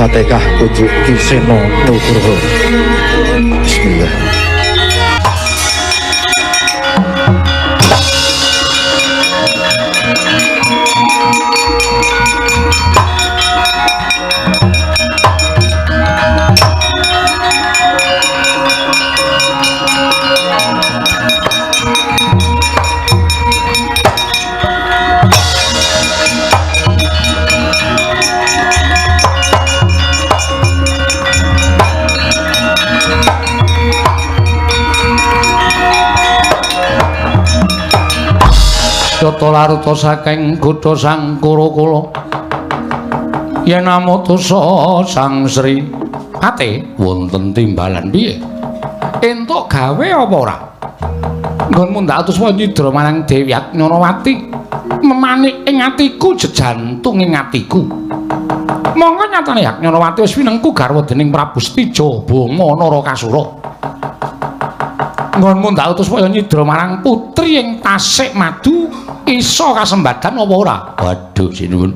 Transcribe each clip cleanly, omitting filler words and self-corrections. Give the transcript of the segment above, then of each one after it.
Al-Fatihah untuk Ki Seno Nugroho. Bismillah. Yata laruta saking godha Sang Kurakula yen amutusa Sang Sri Ate wonten timbalan piye entuk gawe apa ora nggonmu ndak utus nyidra marang Dewi Agnyonowati memanik ing atiku jejantung ing atiku mongko nyatane Agnyonowati wis winengku garwa dening Prabu Setija Boma Narakasura nggonmu ndak utus nyidra marang putri ing Tasik Madu iso kasembadan apa ora? Waduh sinuwun.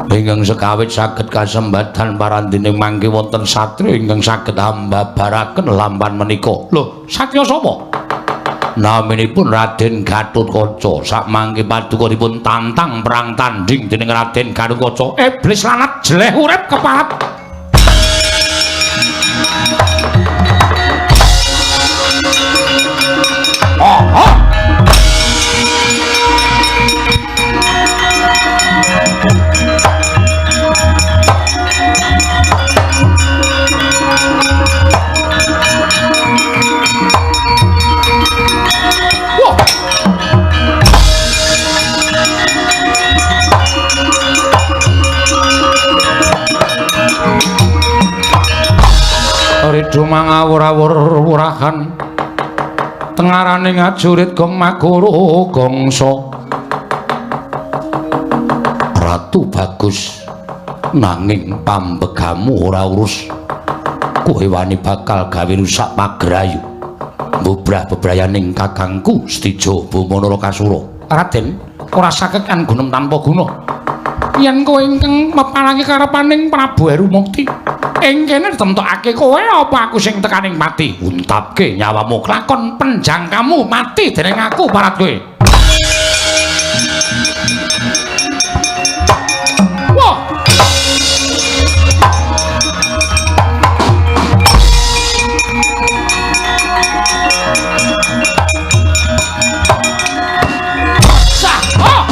Ingkang sekawit saged kasembadan parandene mangke wonten satriya ingkang saged ambabaraken lampan menika. Lho, satriya sapa? Naminipun Raden Gatotkaca. Sakmangke paduka dipun tantang perang tanding dening Raden Gatotkaca. Iblis lanat jeleh urip keparat. Oh, oh. Ridu mangawur-awur wurahan tengarane ngajurit gong maguru gongso Ratu bagus nanging pambegamu ora urus kowe wani bakal gawe rusak pagrayu mbubrah bebrayaning kakangku Setija Boma Narakasura. Raden ora saged anggunem tanpa guna yen kowe ingkang meparangi karepaning Prabu Herumukti ing kene ditemtokake kowe apa aku sing tekaning pati untapke nyawamu klakon penjangkamu mati dening aku parat kowe. Wah. Sah. Oh.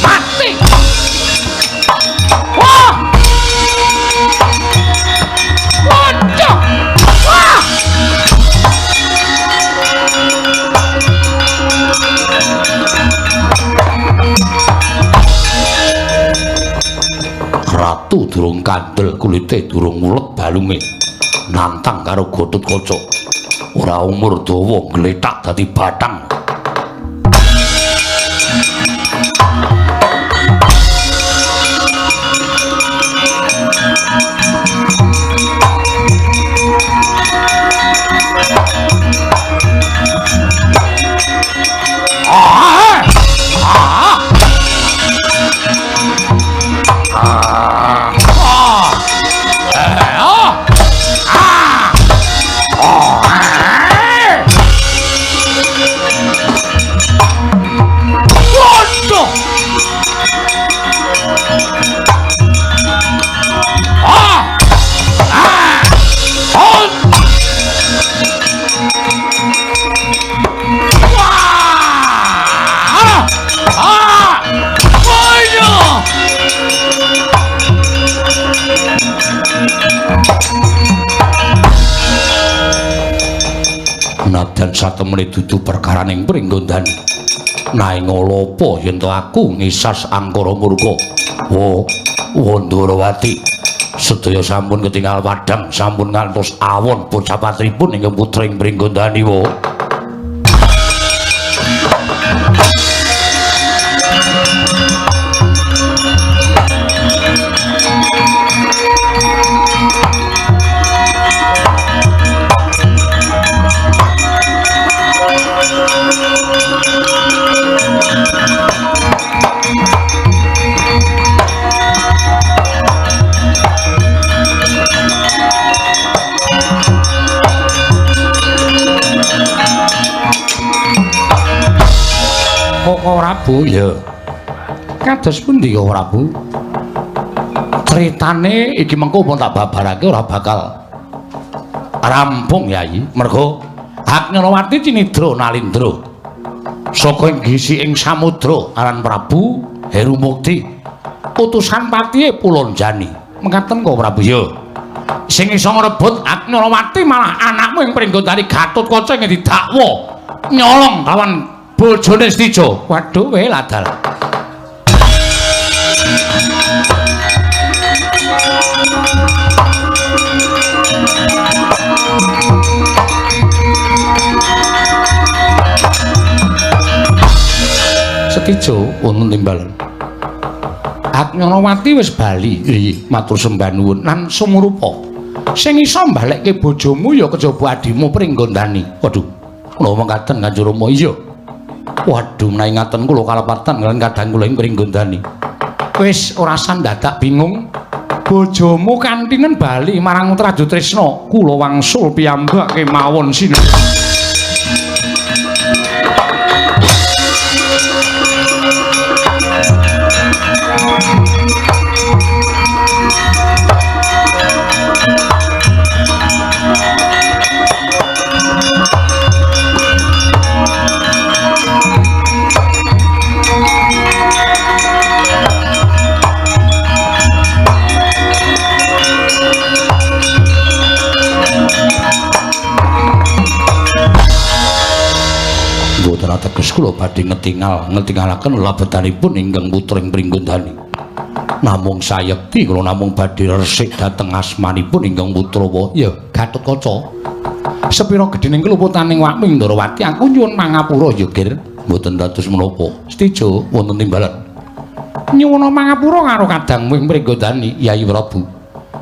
Mati. Wah. Waduh. Wah. Ratu durung kandel kulite durung mulet balunge nantang karo Gatotkaca ora umur dawa glethak dadi bathang. Nadyan satemene dudu perkaraning Pringgondani naing ala apa yen to aku ngisas angkara murka. Wo Wandharawati sedaya sampun ketingal padhang sampun ngantos awon bocah patripun ingkang putring Pringgondani. Wo Prabu. Ya. Kados pundi Koko Prabu? Critane iki mengko pun tak babarake ora bakal rampung Yayi. Mergo Haknyanawati cinidra nalindra saka ing gisi ing samudra aran Prabu Heru Mukti utusan patihe Pulonjani. Mekaten Koko Prabu. Ya. Sing iso ngrebut Haknyanawati malah anakmu ing Pringgondani Gatotkaca ing didakwa nyolong kawan bojone Setija. Waduh we ladal. Setija wonten timbalan. Haknyanawati wis bali. Iya, matur sembah nuwun lan sumurupa. Sing iso mbalekke bojomu ya kejaba adimu Pringgondani. Waduh, kula mekaten Kanjeng Rama. Iya. Waduh, menawi ngaten kula kalepatan kaliyan kadang kula ing Pringgondani. Wis ora sandadak bingung. Bojomu kantinen bali marang Trajutrisna. Kula wangsul piyambak kemawon sinten. Mboten ateges kula badhe ngetingalaken labetanipun ingkang putra ing Pringgondani. Namung sayekti kula namung badhe resik dhateng asmanipun ingkang putra wa ya Gatotkaca. Sepira gedhening keluputaning wakmu ing Ndrawati aku nyuwun pangapura ya Gir. Mboten dados menapa. Setija wonten timbalan. Nyuwun pangapura karo kadangmu ing Pringgondani Yayi Prabu.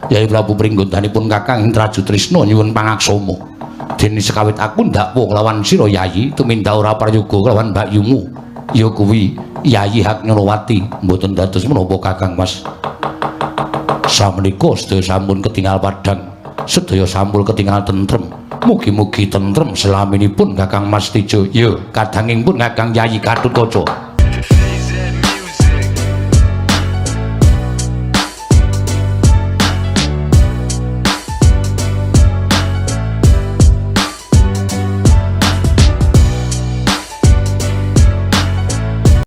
Yayi Prabu Pringgondanipun Kakang ing Trajutrisna nyuwun pangaksama. Dene sekawit aku ndakwa kelawan sira Yayi tumindak ora prayoga kelawan mbakyumu ya kuwi Yayi Haknyanawati. Mboten dados menapa Kakang Mas. Samenika sedaya sampun ketingal padhang, sedaya sampun ketingal tentrem. Mugi-mugi tentrem selaminipun Kakang Mas Tejo. Ya kadanging pun Kakang Yayi Gatotkaca.